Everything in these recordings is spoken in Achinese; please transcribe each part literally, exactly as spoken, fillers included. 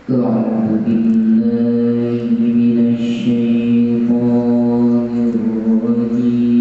أعوذ بالله من الشيطان الرجيم.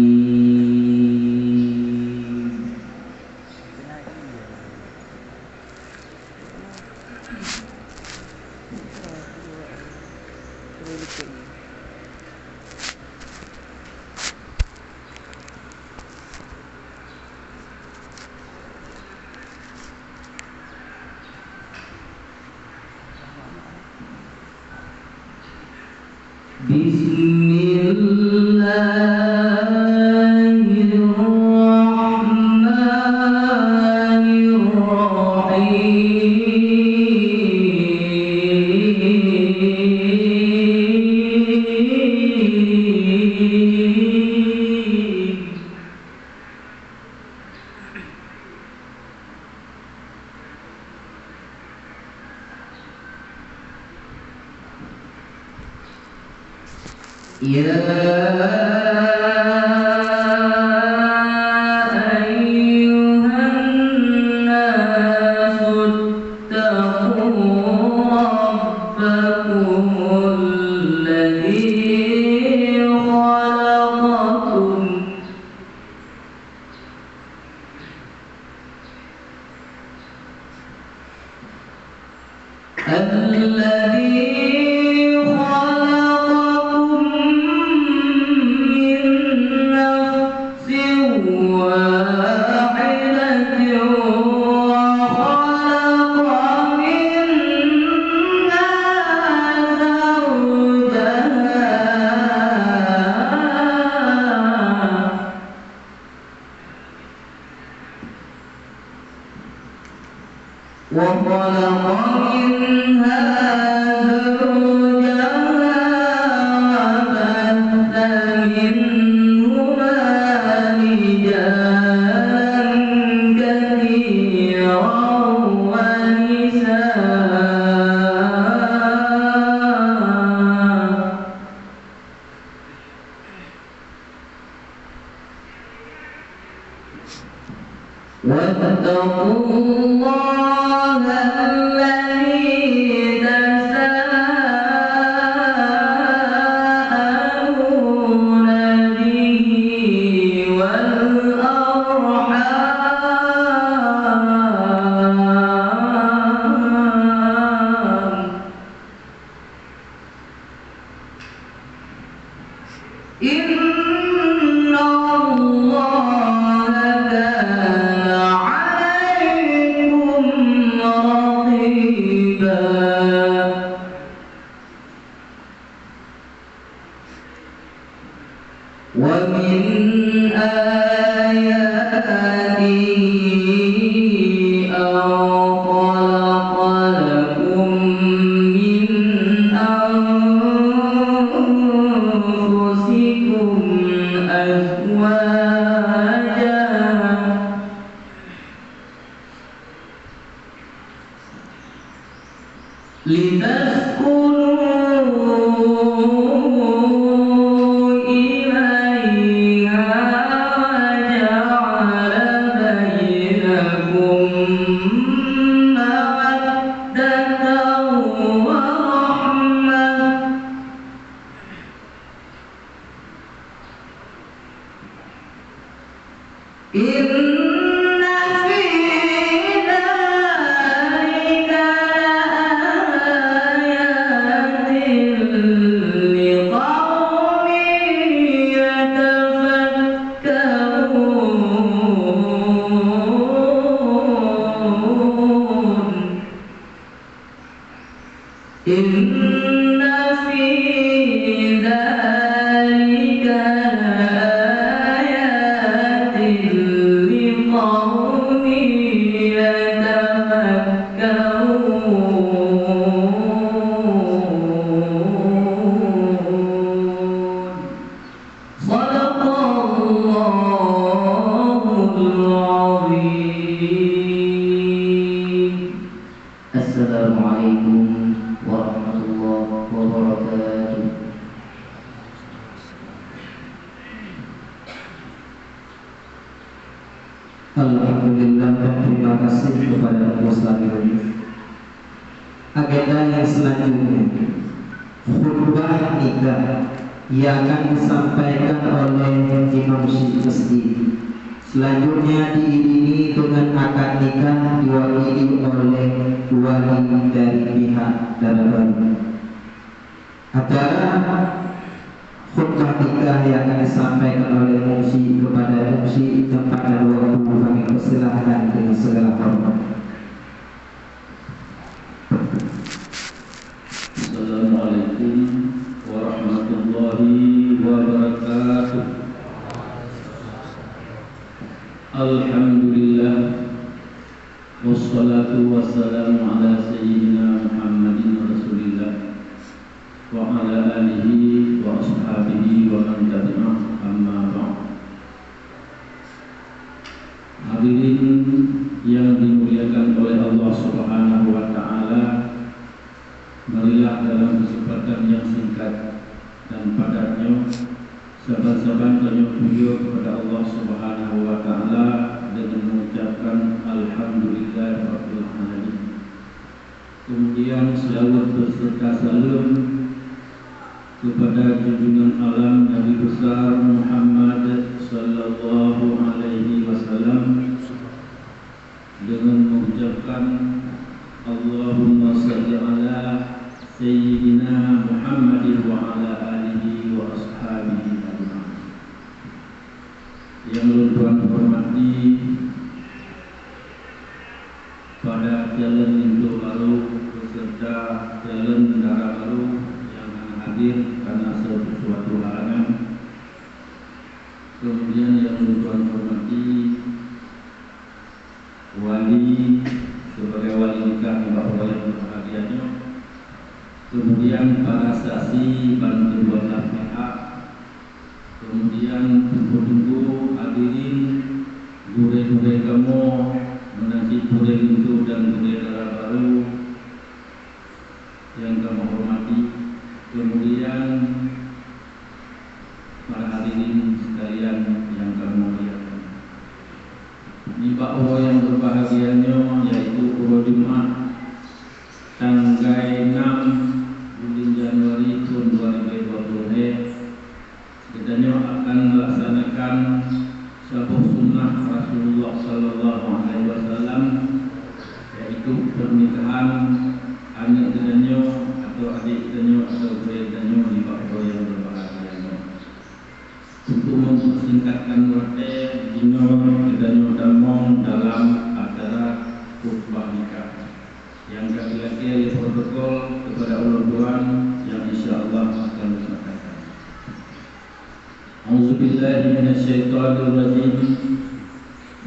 بسم الله الرحمن الرحيم. يا أيها الناس اتقوا ربكم الذي خلقكم الذي خلقكم من نفس واحدة وخلق منها زوجها وخلق منها زوجها وبث منهما رجالا كثيرا ونساء واتقوا الله الذي تساءلون به والأرحام إن الله كان عليكم رقيبا. ومن آياته أن خلق لكم من أنفسكم أزواجا لتسكنوا إليها وجعل بينكم مودة ورحمة إن في ذلك لآيات لقوم يتفكرون. إن في ذلك لآيات لقوم يتفكرون. صدق الله العظيم. Assalamualaikum warahmatullahi wabarakatuh. Alhamdulillah, terima kasih kepada Muslimin. Agenda yang selanjutnya, khutbah nikah yang akan disampaikan oleh imam syi'i masjid. Selanjutnya diiringi dengan akad nikah diwakili oleh wali dari pihak dara baru. Acara khutbah nikah yang akan disampaikan oleh imam syi'i kepada imam syi'i, tempat dan waktu kami persilahkan dengan segala hormat. Assalamualaikum warahmatullahi wabarakatuh. Alhamdulillah. Wassalatu wassalamu ala sayyidina Muhammadin Rasulillah wa ala alihi wa ashabihi wa man tabi'ah, amma ba'd. Hadirin yang dimuliakan oleh Allah Subhanahu wa taala, marilah dalam kesempatan yang singkat dan padat nyoe, saban-saban tanyoe pujoe kepada Allah Subhanahu wa taala dengan mengucapkan alhamdulillahirabbil alamin. Kemudian selawat beserta salam kepada junjungan alam Nabi besar Muhammad sallallahu alaihi wasallam dengan mengucapkan Allahumma salli ala sayyidina Muhammadin wa ala alihi wa ashabihi ajma'in. Yang lôn tuan hormati, pada calon linto baru beserta calon dara baru yang hana hadir karena sesuatu halangan. Kemudian yang lôn tuan hormati, wali, sebagai wali nikah nibak uroe nyang berbahagia nyoe. Kemudian para saksi ban kedua belah pihak. Kemudian teungku-teungku hadirin, gurée-gurée kamoe, meunan cit gurée linto dan gurée dara baru nyang kamoe hormati. Kemudian para hadirin sekalian nyang kamoe muliakan. Nibak uroe nyang berbahagia nyoe, yaitu uroe Jumat, tanggai enam buleuen Januari thon dua ribu dua puluh lhée, geutanyoe akan melaksanakan saboh sunnah Rasulullah sallallahu alaihi wasallam, yaitu pernikahan aneuk geutanyoe atau adék geutanyoe atau gurée geutanyoe nibak uroe nyang berbahagia nyoe. Untuk mempersingkatkan watée, jinoe geutanyoe tamong dalam acara khutbah nikah nyang ka geulakée lé protokol kepada ulôn tuan nyang insya Allah akan disampaikan. A'udzubillahi minasyaitonirrajim.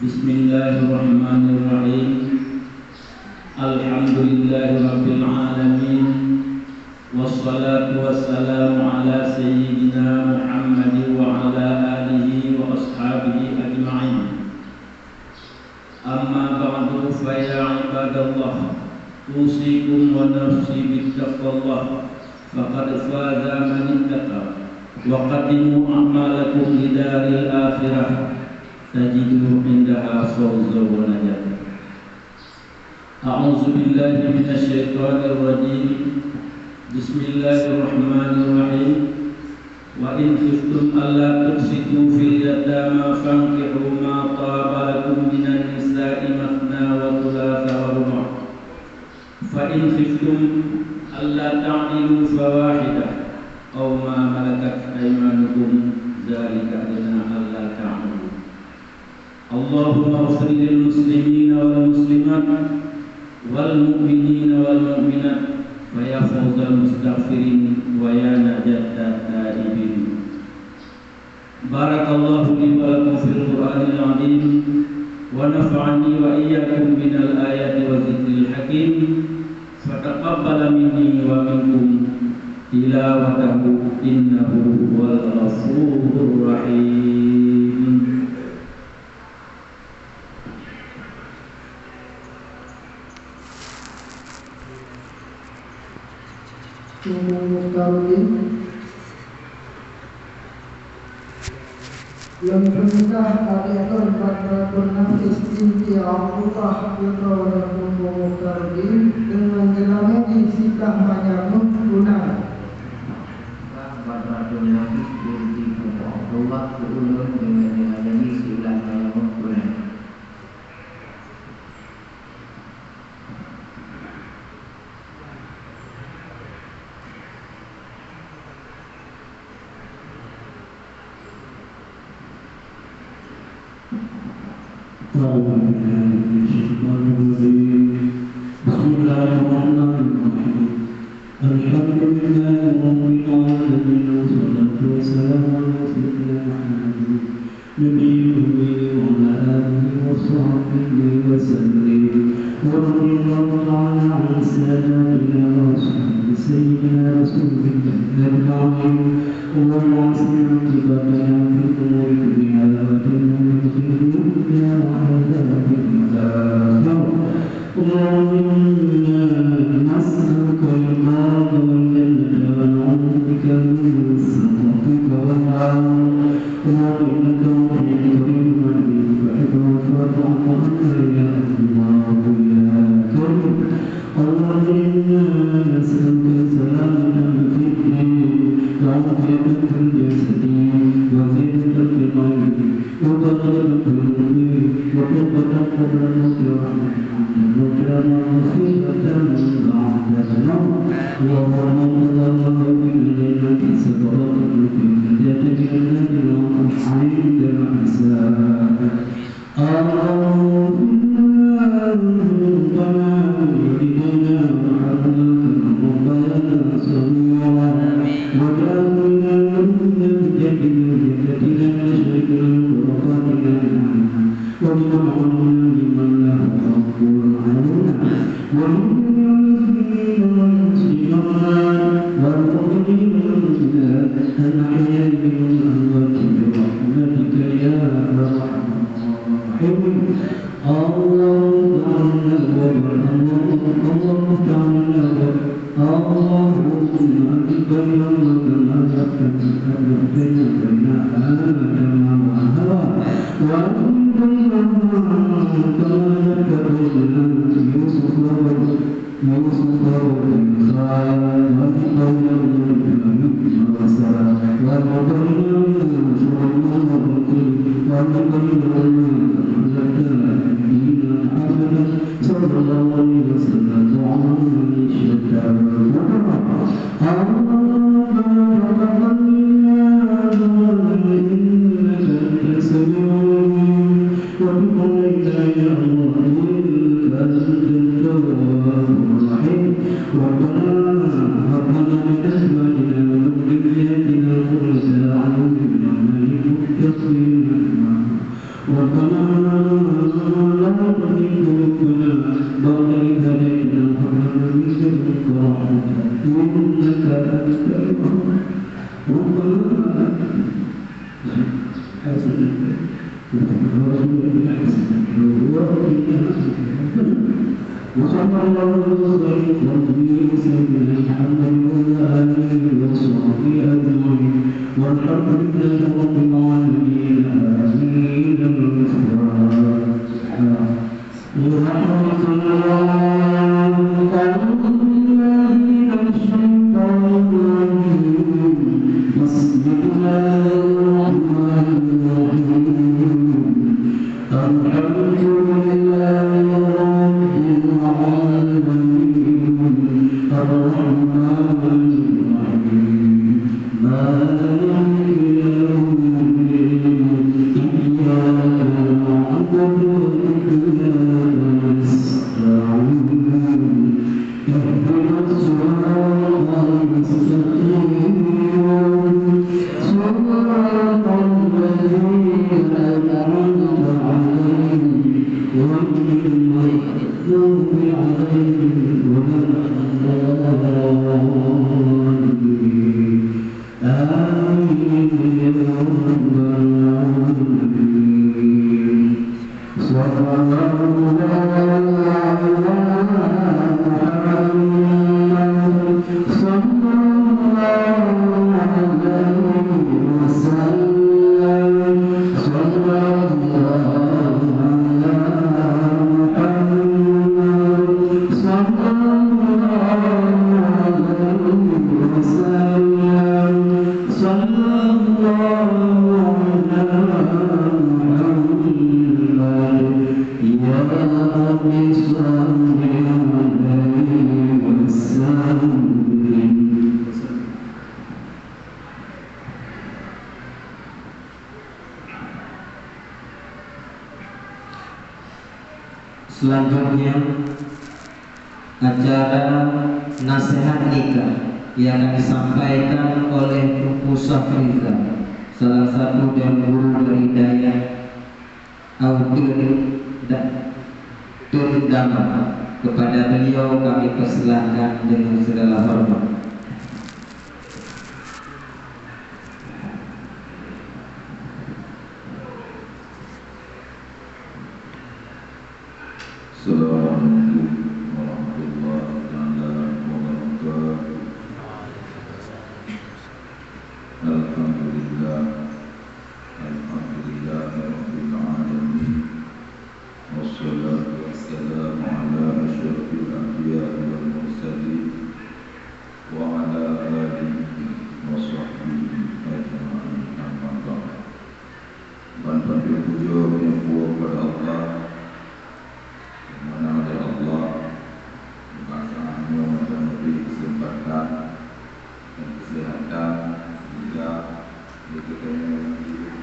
Bismillahirrahmanirrahim. Alhamdulillahirabbil alamin. Wassalatu wassalamu ala sayyidina Muhammadin wa ala alihi wa ashabihi ajma'in. Amma ba'du, fa ya ibadallah, usikum wa nafsi bittaqwallah, faqad faza man ittaqa, wa qaddimu a'malakum lidaril akhirah, tajidu indaha fawza wa najat. A'udzubillahi minasyaitonirrajim. Bismillahirrahmanirrahim. Wa in khiftum alla tuqsitu fil yatama fankihu ma taba lakum minan nisa'i mathna wa thulatha wa ruba'. Fa in khiftum alla ta'dilu fawahidah aw ma malakat aymanukum, dzalika adna alla ta'ulu. Allahumma ighfir lil muslimina wal muslimat wal mu'minina wal mu'minat, fa ya fawzal mustaghfirin wa ya najatat taibin. Barakallahu li wa lakum fil Qur'anil azim, wa nafa'ani wa iyyakum minal ayati wa dzikril hakim. Fataqabbala minni wa minkum tilawatahu innahu huwal ghafurur rahim. Umum Mukhtarudin. Lôn peunikah adék lôn Badratul Nafis binti Abdullah putroe lôn Umum Mukhtarudin deungon jeulameudi Manyameuh tunai. Bak rayeuk Nabi, Nabi Muhammad, Allah keu ulôn deungon, deungon Nabi siulang manyameuh tunai. أعوذ بالله من الشيطان الرجيم. بسم الله الرحمن الرحيم. الحمد لله رب العالمين، والصلاة والسلام على سيدنا محمد نبي الأمي وعلى آله وصحبه وسلم. ورضي الله تعالى عن ساداتنا وأصحاب سيدنا رسول الله أجمعين. اللهم أحسن عاقبتنا في الأمور كلها وأجرنا من خزي الدنيا وعذاب الآخرة. اللهم إنا نسألك رضاك والجنة ونعوذ بك من سخطك والنار. اللهم إنك عفو كريم تحب العفو فاعف عنا يا الله يا كريم. اللهم إنا نسألك سلامة في الدين وعافية في الجسد وزيادة في العلم وبركة في الرزق وتوبة قبل الموت ورحمة عند الموت ومغفرة بعد الموت. اللهم صل على سيدنا محمد في سكرات الموت والنجاة من النار وعند الحساب. اللهم ربنا والدينا وارحمهما كما ربيانا صغيرا. واجعلنا من ذريتنا وجنتنا وشركنا وغرفاتنا جميعا. واجعلنا ممن له حق علينا. ومن المسلمين والمسلمات والمؤمنين والمؤمنات الأحياء منهم والأموات برحمتك يا أرحم الراحمين. اللهم اجعلنا وبارك، اللهم اجعلنا وبارك، اللهم أجب بيننا كما أجبت بين آدم وحواء، وأجب بيننا كما أجبت بين يوسف و يوسف وزليخا وأجب بيننا كما أجبت بين سليمان وبلقيس وأجب بيننا كما أجبت بين آدم وحواء. صلى الله عليه وسلم وعلى آله وصحبه وسلم. ربنا تقبل منا إنك أنت السميع العليم وتب علينا يا الله إنك أنت التواب الرحيم. ربنا هب لنا من أزواجنا وذرياتنا قرة أعين واجعلنا للمتقين إماما. ربنا لا تزغ قلوبنا بعد إذ هديتنا وهب لنا من لدنك رحمة إنك أنت الوهاب. ربنا آتنا في الدنيا حسنة وفي الآخرة حسنة وقنا عذاب النار. وصلى الله وسلم على سيدنا محمد وعلى آله وصحبه أجمعين. والحمد لله رب العالمين. آمين. الفاتحة. رحمك الله. أعوذ بالله من الشيطان الرجيم. بسم الله الرحمن الرحيم. الحمد لله رب العالمين. الرحمن الرحيم. مالك يوم الدين. إياك نعبد وإياك نستعين. اهدنا الصراط المستقيم. صراط الذين أنعمت عليهم غير المغضوب عليهم ولا الضالين. آمين يا رب العالمين. صلى الله على محمد، صلى الله عليه وسلم، صلى الله على محمد، صلى الله Selanjutnya, acara nasihat nikah yang akan disampaikan oleh Teungku Syafrizal, salah satu tuan guru dari Dayah Auteun da-, Teun Dama. Kepada beliau kami persilakan dengan segala hormat. Assalamualaikum warahmatullahi taala wabarakatuh. Alhamdulillah. Alhamdulillahirabbil alamin. Wassalatu wassalamu ala asyrafil anbiya'i wal mursalin wa ala alihi wa sahbihi ajma'in, amma ba'd. Ban pantôn pujoe meunyoe kepada Allah, di mana oleh Allah, maka saat nyoe dan memberi kesempatan dan kesehatan juga di ketemuan hidup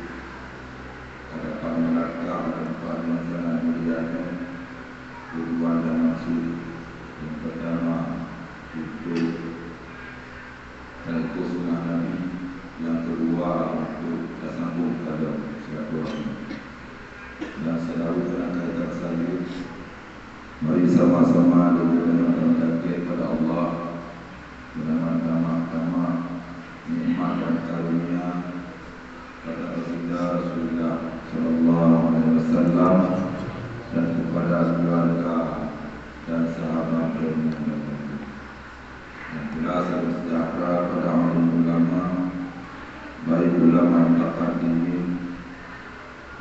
pada panggung raka dan panggung jalan mulia nyoe, tujuan dan maksud yang pertama untuk dan itu sunnah Nabi. Yang kedua, untuk tasambung tali silaturahmi. Dan selalu dengan kaitan salut, mari sama-sama dengan mendekatkan pada Allah, dengan tambah-tambah nikmat dan karunia pada baginda Rasulullah sallallahu alaihi wasallam dan kepada keluarga dan sahabat yang mulia. Yang jelas, salam sejahtera kepada alim ulama, baik ulama mutaqaddimin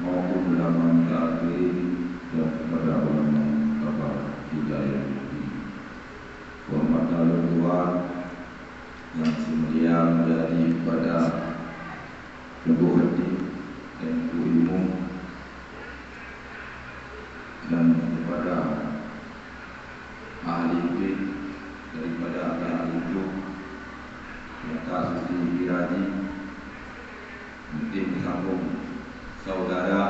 maupun ulama mutaakhirin, dan kepada ulama kabar hidayah. Hormat ulama yang semulia menjadi kepada Teungku Khatib dan Teungku Imum dan kepada ahli fikih daripada pihak itu, maka suci diraji, mungkin bersambung saudara,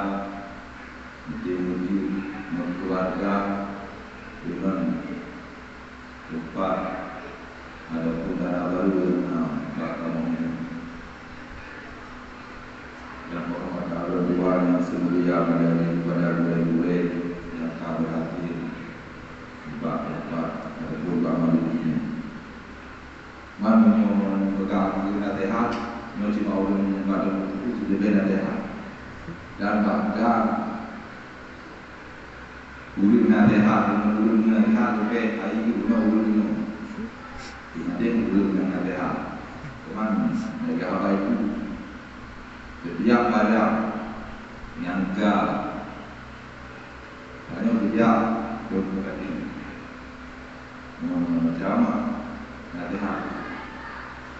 mungkin wujud keluarga dengan tempat ataupun tanah baru yang na bak kamoe nyoe. Dan hormat ulama yang seumulia meunyoe kepada gurée-gurée nyang ka beuhadir bak tempat ataupun bak majelis nyoe. Man meunyoe peugah keu naseuhat, nyoe cuma ureuëng nyang bak teumpat leubeh naseuhat. Dan bahkan ureuëng naseuhat, ureuëng naseuhat leubeh hai ureuëng nyoe. Ingat ureuëng nyang naseuhat. Cuman, lagée haba itu, setiap barang nyang ka tanyoe keujak, dong meukaji. Ngon ceramah, naseuhat.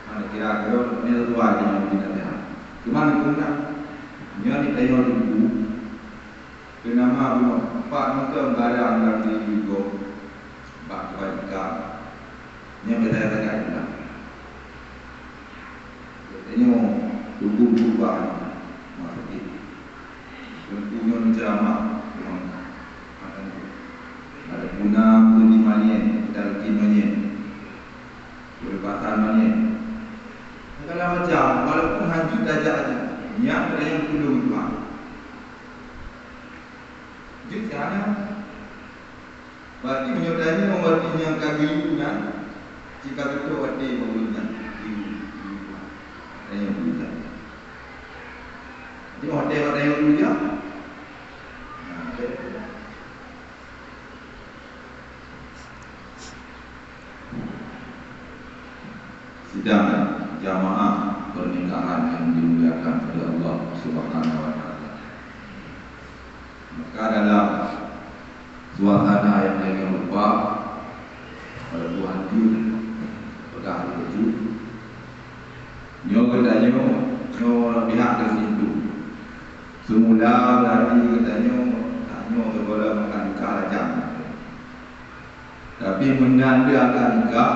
Mana kira-kira, ni tuan nyang beri naseuhat. Cuman, guna, nyoe ni tanyoe teungku, Keu nama bunoe, pat mantong barang lam diri gob bak keubaikan. Nyan beda sagai pula. Geutanyoe tuboh perubahan masa jih. Teungku nyoe meuceramah, ada guna beujimanin, talqin manyét, beulepasan manyét. Segala macam, walaupun hanjeuet tajak aja, nyan keuneuk tulông Tuhan. Jeuet siat nyan. Berarti meunyoe tanyoe watée nyang ka geuyue nyan, cit ka beutôi watée bak ureuëng nyan geuyue, geuyue. Tanyoe geuyue nyan. Jadi watée bak tanyoe geuyue nyan. Nah, jadi. Sidang jamaah pernikahan yang dimuliakan oleh Allah Subhanahu wa Taala. Maka dalam suasana yang demikian rupa, pada Tuhan jun, peugah jun, nyoe geutanyoe, nyoe pihak ke situ. Semula berarti geutanyoe, tanyoe segala makan nikah lajang. Tapi meunan dia akan nikah,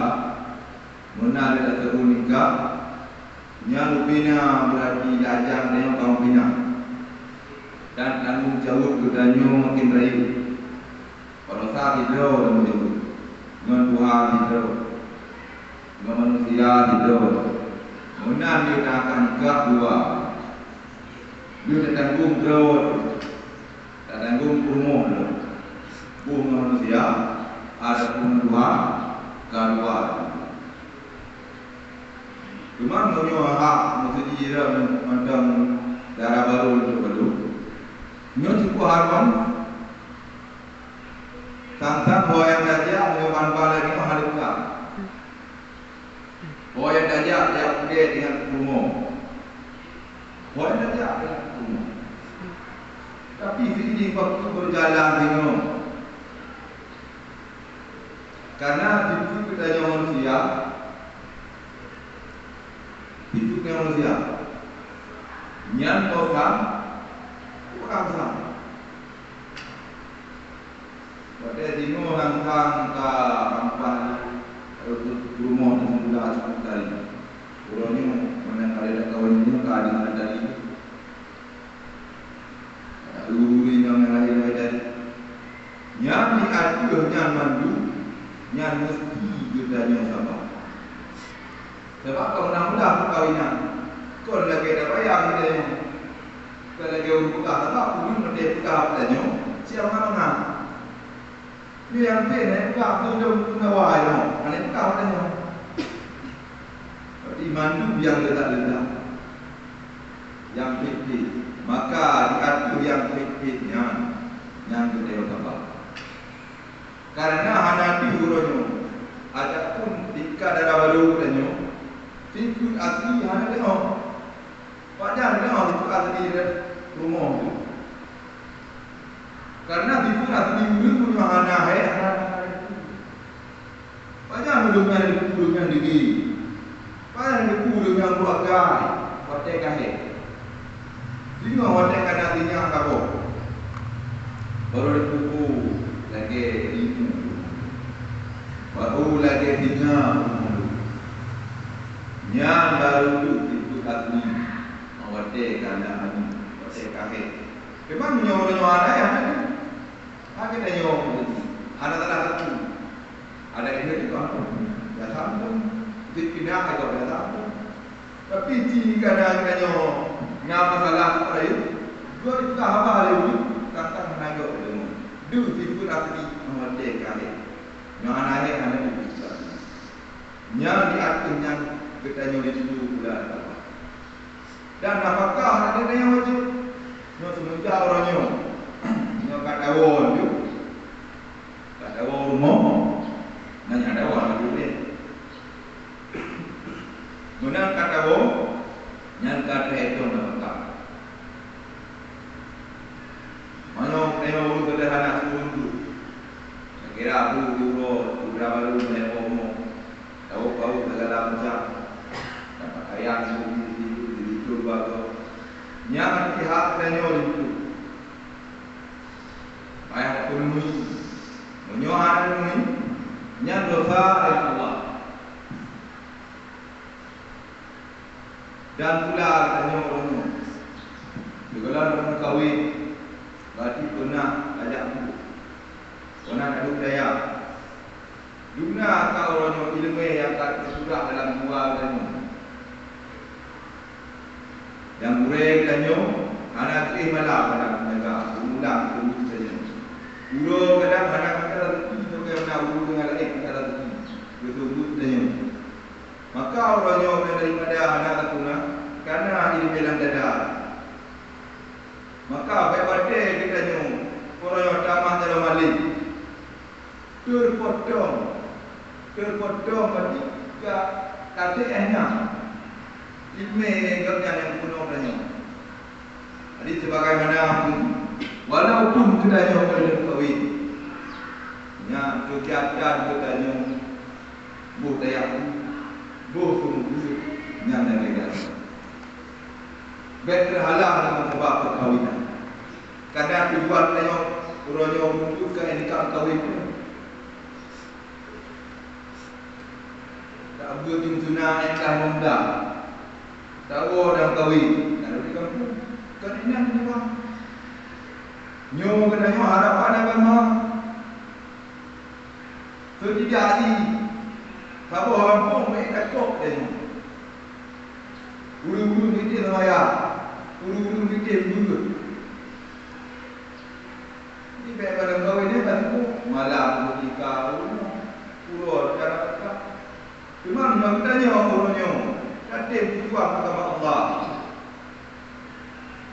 meunan dia teupeu nikah, nyan ubena berarti lajang tanyoe ka ubena. Dan tanggong jaweueb geutanyoe makin rayeuk. Baroesa sidroe lom jeuet, ngon tuha sidroe, ngon manusia sidroe. Meunan jeuet takan nikah dua. Jeuet tatanggong droe, tatanggong peurumoh lom. Boh ngon manusia, ataupun ngon tuha, ka dua. Teuma meunyoe hak meuseujid mantong dara barô lôn padum, nyoe cukup haram. Sang-sang ho nyang tajak meunyoe ban-ban lagèe nyoe hana teuka. Ho nyang tajak, tajak peureulèe deungon peurumoh. Ho nyang tajak deungon peurumoh. Tapi seiring waktu berjalan deungon Karena tipu geutanyoe manusia, tipu geutanyoe manusia, nyan dosa, dosa besar. Watèe jinoe nang-nang ka rampah, eh, rumoh dan gula cukup tadi. Uroe nyoe, meunan ada dak kawan nyoe ka di mana tadi. Uri nyang lahé-lahé tadi. Nyan di ateueh nyan mandum, nyan meusti geutanyoe sabar. Sabab kon meunan-meunan peukawinan, kon lagèe tabayang geutanyoe. Kon lagèe ureueng peugah, sabab ureueng meudeh peugah geutanyoe, siap mangat-mangat. Nyoe nyang pih, nyan peugah keu lôn, keu awai nyoe, hana peugah watèe nyoe. Berarti mandum nyang leutak-leutak, nyang phet-phet, maka di ateueh nyang phet-phet nyan, nyan geutanyoe sabar. Karena hana deuh uroe nyoe, ataupun tingkat dara barô geutanyoe, sifeuet asli hana teuh. Pajan teuh sifeuet asli rumoh tu. Karena sifeuet asli ureueng meunyoe hana hèk, hana, hana teuh. Pajan ureueng nyan teuh, ureueng nyan deuh. Pajan teuh ureueng nyan buat gai, watèe ka hèk. Singoh watèe ka na sinyak saboh. Barô teuh lagèe limong. Barô lagèe sinyak. Nyan barô teuh sifeuet asli. Watèe ka na aneuk, watèe ka hèk. Teuma meunyoe ureueng nyoe hana, hana teuh. Hana teuh, hana salah satu. Ada yang itu kan, ya sambung. Fitnah agak ya sambung. Tapi jika ada yang tanya, na masalah lain, dua itu haba lain, tentang hana jawab ilmu. Dua sifat asli, menghargai kami. Yang anak-anak hana dipisah. Yang di atas yang kita nyuri dulu pula. Dan nafakah hana teuh nyang wajéb. Nyoe seumeujak uroe nyoe. Nyoe ka tawon tu. Ka tawon rumoh. Nyan nyang tawon lagèe nyan. Meunan ka tawon, nyan ka teuetong nafakah. Meunyoe, meunyoe ureueng seudeurhana sikureueng tu. Kira-kira bu di uroe, udara baru, meuheboh rumoh. Tawök-tawök segala macam. Dan pakaian, di situ, di situ, di situ, bagoe. Nyan pihak tanyoe di situ. Payah tapeunui. Meunyoe hana tapeunui, nyan dosa dari Allah. Dan pula tanyoe uroe nyoe. Sigohlom ureueng meukawen, berarti peunah tajak bu. Peunah taduek dayah. Dum na ka uroe nyoe ileumèe nyang ka teusurah dalam dua geutanyoe. Dan gurèe geutanyoe hana geuéh malam kadang teuga, meumulang keu geutanyoe. Uroe kadang hana meukat raseuki, soe meunan ureueng nyang laén meukat raseuki, geuteubiet geutanyoe. Maka uroe nyoe meunyoe daripada hana tapeuna, kana ileumèe lam dada. Maka bèk watèe geutanyoe uroe nyoe tamah jaroe malém. Teupotong, teupotong berarti ka katé éh na. Ileumèe gobnyan nyang peunoh tanyoe. Jadi, sebagaimana pun, walaupun geutanyoe ka lheueh meukawen, nyan keugiatan geutanyoe boh tayah, boh peungeubeut nyang lagèe nyan. Bèk teuhalang deungon sabab peukawinan. Kadang tujuan tanyoe uroe nyoe meununjuk keu nikah meukawen nyoe. Tabeuet nyang suna nyang ka muda. Tawoe dan kawen. Lalu di kampung, kan inan di luwa. Nyoe geutanyoe harapan agama. Keu tidak jih, saboh gampông bèk takot tanyoe. Ureueng-ureueng mité seumbahyang, ureueng-ureueng mité beuet. Nibak lam kawén nyan ka teupeu malam, keudroe, uroe, cara-cara. Teuma meunyoe geutanyoe uroe nyoe ka tem peujuang agama Allah,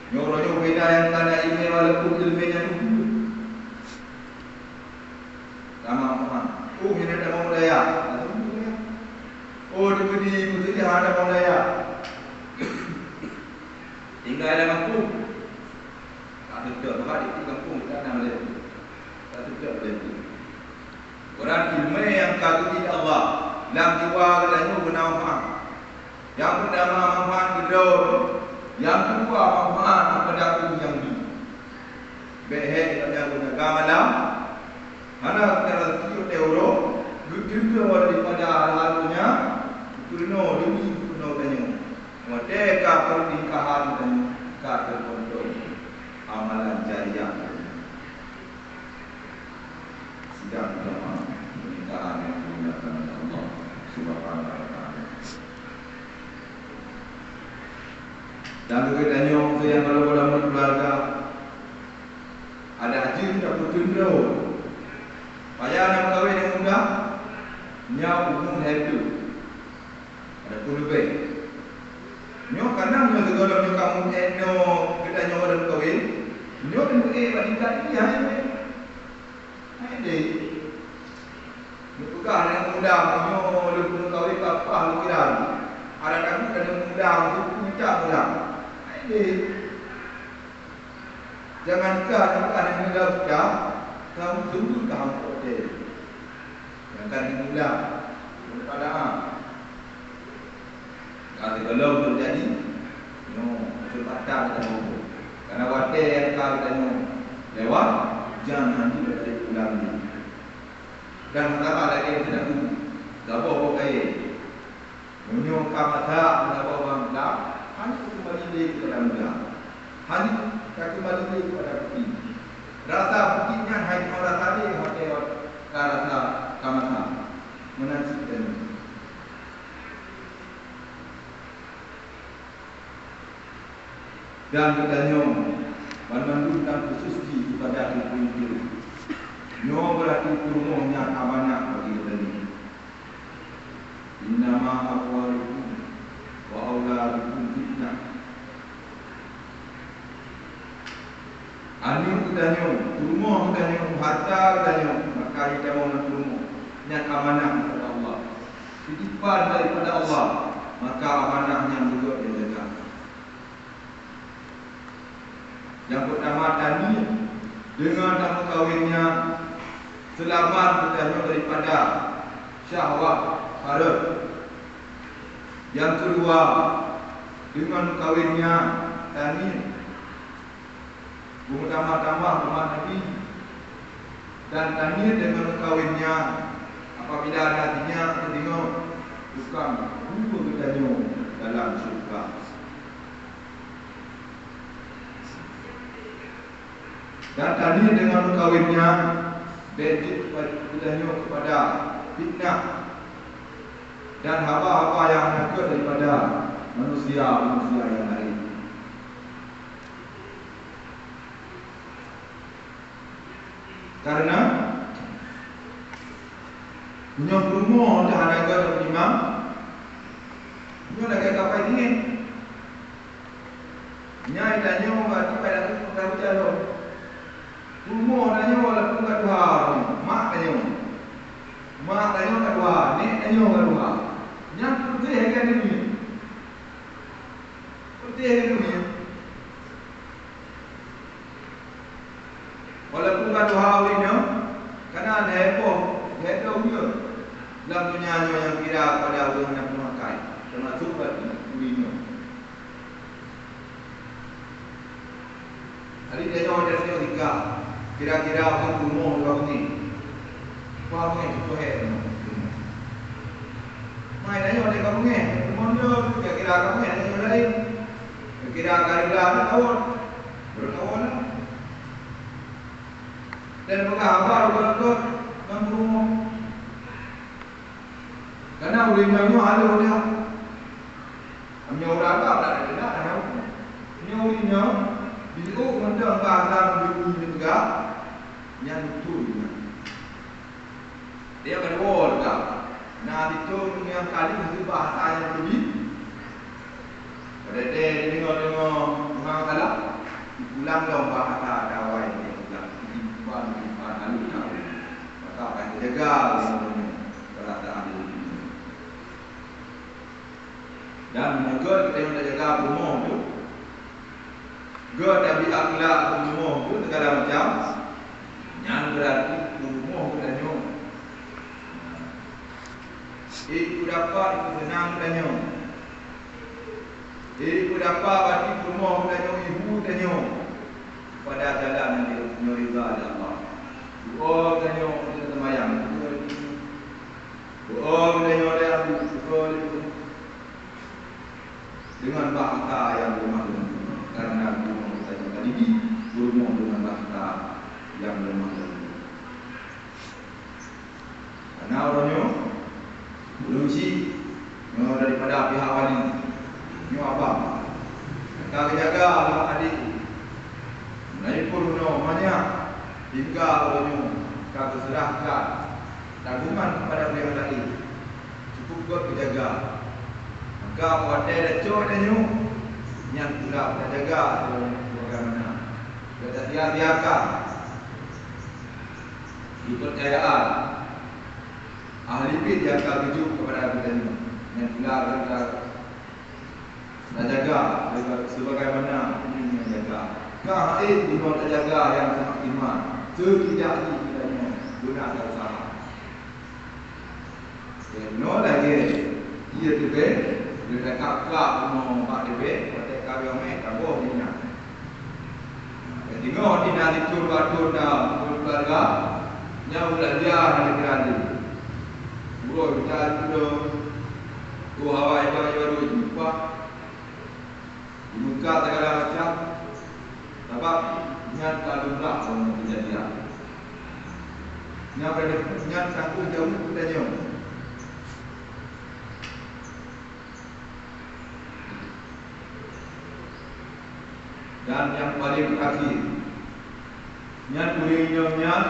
nyoe uroe nyoe beda nyang ka na ileumèe, walaupun ileumèe nyan dum. Sama Muhammad. Oh, nyan ada mau daya. Ada mau daya. Oh, di Pidie, maksudnya ada mau daya. Tinggai lam gampông. Tak teuntèe, maka di gampông kita nak lé. Tak teuntèe lé. Orang ileumèe nyang ka geubi Allah lam jiwa geutanyoe beuna manfaat. Nyang peurtama manfaat keu droe, nyang keudua manfaat keupada ureueng nyang bi. Bèk hék gata nyoe geujaga malam, hana gata raseuki watèe uroe, geuteuntèe daripada hal-hal nyan, geupeurunoe demi geupeurunoe tanyoe. Watèe ka peutingkahan tanyoe ka teukontrol, amalan jariah tanyoe. Sidang jamaah pernikahan yang dimuliakan oleh Allah Subhanahu wa Taala. Dan geutanyoe nyang baru-baru keluarga, adak jeuet tapeuteun droe. Payah na meukawen nyang muda, nyan umu lhèe ploh. Ada pun leubeh. Nyoe kadang nyoe sigohlom nyoe kamoe inoe geutanyoe lam kawen, nyoe pun eh bak tingkat tinggi hai deh. Hai deh. Nyoe peugah dengan muda, nyoe lôn peukawen ka paih lôn kira. Ada takut ada muda, untuk minta pulang. Hai deh. Jangankan aneuk muda kita, kamoe tunggu ka hampoh teuh. Jangankan aneuk muda, pada ah. Ka sigohlom teujadi, nyoe, keuseumpatan geutanyoe. Karena watèe nyang ka geutanyoe lewat, jangan hana jeuet lagi pulang lé. Dan hana lagèe teunaku, saboh boh kayèe. Meunyoe ka masak meulawa bang glam, hana takeumalé lé keupada glam. Hana takeumalé lé keupada peuti. Rasa peuti nyan hana jimeu'ah rasa lé watèe ka rasa ka masak. Meunan cit tanyoe. Dan geutanyoe banmandum nyang khusus jih keupada Teungku Idris. Nyoe beurati peurumoh nyan amanah bagi geutanyoe. Innama amwalukum wa auladukum fitnah. Aneuk geutanyoe, peurumoh geutanyoe, hareuta geutanyoe, maka jitamong lam peurumoh, nyan amanah daripada Allah. Titipan daripada Allah, maka amanah nyan beugöt jijaga. Nyang peutama, taniet deungon tameukawen nyan seulamat geutanyoe daripada syahwat hareuem. Nyang keudua, deungon meukawen nyan taniet beumeutamah-tamah umat Nabi. Dan taniet deungon meukawen nyan, apabila na sinyak teudeungoe, tukang geutanyoe dalam syeuruga. Dan taniet deungon meukawen nyan, bèk jeuet geutanyoe keupada fitnah dan haba-haba nyang nakeuet daripada manusia-manusia nyang laén. Karena meunyoe peurumoh teuh hana gèt lam imam, nyoe lagèe kapai dingin. Nyan tanyoe bak tipai langsung peugah ujan lom. Peurumoh tanyoe walaupun ka tuha, mak tanyoe. Mak tanyoe ka tuha, nèk tanyoe ka tuha. Nyan putih lagèe nyoe. Putih lagèe nyoe. Walaupun ka tuha ureueng nyoe, kana lhèe boh, lhèe boh ujeuen lam donya nyoe nyang kira pada ureueng nyang peumakai, teumasok bak ureueng nyoe. Jadi, tanyoe, tanyoe tinggai, kira-kira ureueng rumoh dua beungèh. Dua beungèh, dua beungèh. Mai tanyoe, dua beungèh, rumoh nyoe kira-kira dua beungèh, tanyoe laén. Kira-kira ka lhèe blah tahun, baru tahun lah. Dan peugah haba rukon-rukon ngon peurumoh. Karena ureueng nyoe nyoe halôh that. Meunyoe ureueng agam dak ada, dak ada. Meunyoe ureueng nyoe jiôh mantong bahasa Melayu jipeugah, nyan beutôi nyan. Dia keudua teuka. Na sithôn nyang ka lheueh bahasa nyang teubi. Padahai deungoe-deungoe ureueng salah, dipulang lom bahasa dawai nyang teuka. Disimpan, disimpan, lalu tahu. Maka akan teujaga bahasa ahli. Dan meunyoe geutanyoe tajaga peurumoh tu, geuh tabi akhlak peurumoh tu segala macam, nyan beurati peurumoh geutanyoe. Ipeudapat ipeuseunang geutanyoe. Ipeudapat bati peurumoh geutanyoe, ibu geutanyoe pada jalan nyang ridha lé Allah. Doa geutanyoe meunyoe seumayang. Doa geutanyoe lé Abu Bakar deungon bahasa nyang leumah lembut, karena geutanyoe tadidik peurumoh deungon bahasa nyang leumah lembut. Karena uroe nyoe, ulôn cit nyoe daripada pihak wali, nyoe abang. Ka geujaga aneuk adék. Meunyoe pun uroe nyoe manyak tinggai uroe nyoe ka geuseurahkan tanggungan kepada ureueng laén, cukup göt geujaga. Maka watèe tacok tanyoe, nyan pula tajaga sebagaimana gata sia-siakan. Kepercayaan ahli bait nyang ka geujok keupada geutanyoe, nyan pula gata tajaga sebagaimana nyang jaga. Ka hase bunoe tajaga nyang seumaksimal, setidak jih geutanyoe beuna tauseuha. Nyoe lagèe ie teubiet, lé takab-kab rumoh bak teubiet, watèe ka lheueh mè taboh di inan. Singoh di inan dicul bak thôn na keuluwarga, nyan ulah lia hana kira lé. Uroe ujan turun, oh hawa iba-iba dua jumpah. Dibuka segala macam, sabab nyan ka lumrah ureueng keujadian. Nyan, nyan takot jauh geutanyoe. Dan nyang paleng akhé, nyan ureueng inong nyan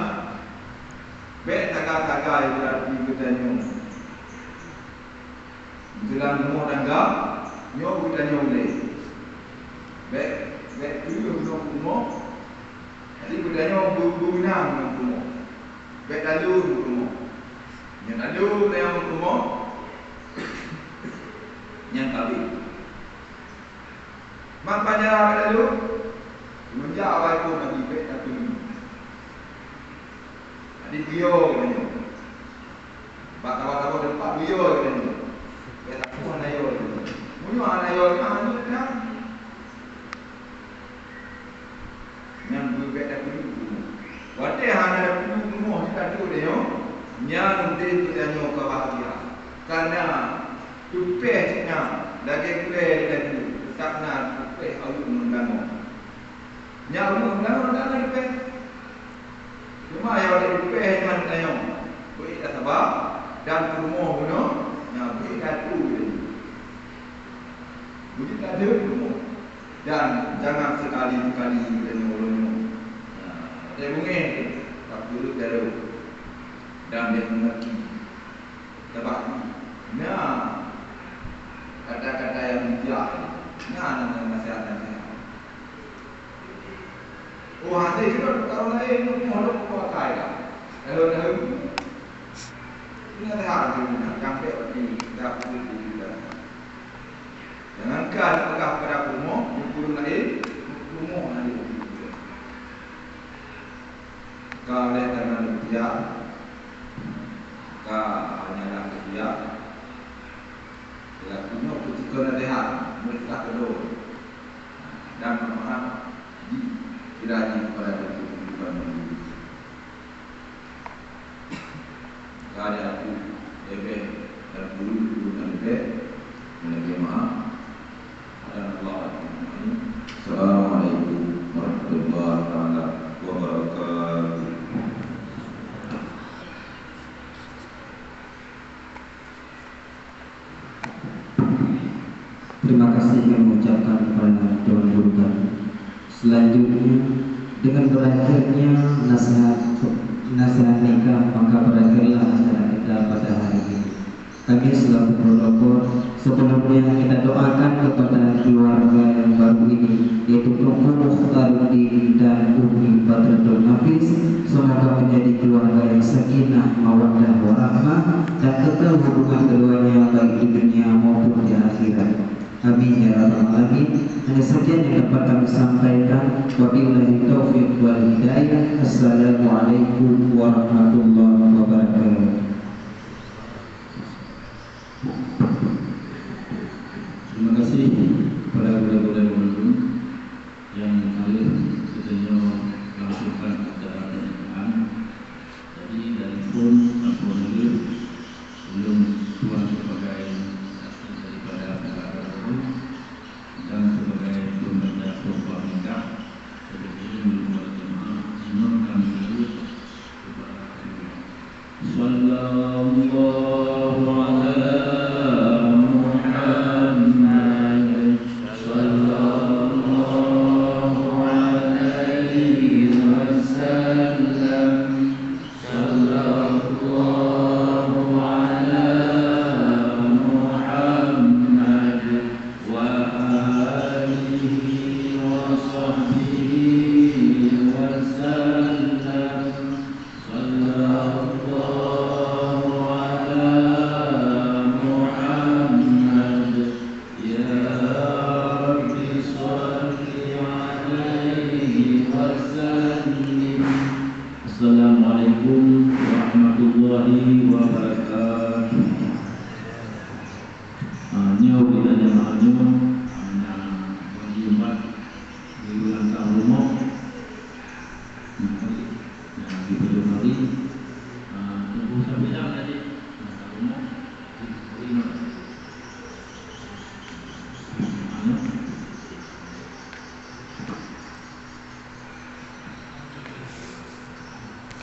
bèk sagai-sagai beurati geutanyoe. Dalam rumoh tangga, nyoe geutanyoe ulèe. Bèk, bèk peuleueh ngon rumoh. Jadi geutanyoe beu-, beunang ngon rumoh. Bèk lalu ngon rumoh. Nyan lalu geutanyoe ngon rumoh, nyan kabeh. Man panjara bèk lalu, semenjak awai phon lagi bèk tapeuli. Jadi beuyo geutanyoe. Bak saboh-saboh teumpat beuyo geutanyoe. Bèk takot hana yo geutanyoe. Meunyoe hana yo, hana yo, hana yo. Nyan beu bèk tapeuli rumoh. Watèe hana tapeuli rumoh, tapeuli tanyoe, nyan udép geutanyoe ka bahgia. Kareuna tupèh cit na, lagèe gulèe laju, teutap na tupèh aweueng meungganggu. Nyan aweueng meungganggu, meungganggu tupèh. Teuma nyang watèe tupèh nyan tanyoe, beu tasaba, dan peurumoh bunoe, nyan beu tatu. Beujeuet ladeuet rumoh. Dan jangan sekali-sekali geutanyoe uroe nyoe, nah, watèe beungèh, tapeureuet jaroe dan bèk meungaki. Sabab na kata-kata nyang bijak, na, na, na, naseuhat-naseuhat. Oh, hase keudroe takalon laén, nyoe lôn pakai dah. Lalu, lalu, ingat hal tu, sampai waktu dah pukul tujuh dah. Jangankan peugah pada peurumoh, di peurumoh laén, peurumoh laén. Ka oleh karena demikian, ka hanyalah demikian, lakoe nyoe peutikon naseuhat, meurintah keudroe, dan manfaat jih kira jih kepada kehidupan manusia. Ka ada aku leubeh dan guru-guru dan leubeh, dan leubeh maaf. Dan Allah Assalamualaikum warahmatullahi taala wabarakatuh. Terima kasih kami ucapkan kepada Tuan Guru kami. Selanjutnya, dengan berakhirnya nasihat, nasihat nikah, maka berakhirlah acara kita pada hari ini. Kami selaku protokol, sebelumnya kita doakan kepada keluarga yang baru ini, yaitu Teungku Mukhtaruddin dan Umi Badratul Nafis, semoga menjadi keluarga yang sakinah, mawaddah, warahmah, dan kekal hubungan keduanya baik di dunia maupun di akhirat. Amin ya rabbal alamin. Hanya sekian yang dapat kami sampaikan. Wabillahi taufiq wal hidayah. Assalamualaikum warahmatullahi wabarakatuh. Terima kasih kepada guru-guru yang mandum. Nyang ka lheueh geutanyoe langsungkan acara pernikahan. Jadi, dari phon sampoe lheueh, ulôn tuan sebagai saksi daripada acara tersebut dan sebagai pembaca khutbah nikah. Jadi, ulôn berjamaah, imam kami dulu. Sallallahu ala Muhammad. Sallallahu alaihi wasallam. Sallallahu ala Muhammad wa alihi wa sahbihi wasallam. Sallallahu ala Muhammad. Ya Rabbi, salli alaihi wa sallim. Assalamualaikum warahmatullahi wabarakatuh. Ah, nyoe di dalam nyoe, ah, na bagi umat di ulang tahun rumoh. Nah, di Pajong Hari. Ah, tunggu sampai dah,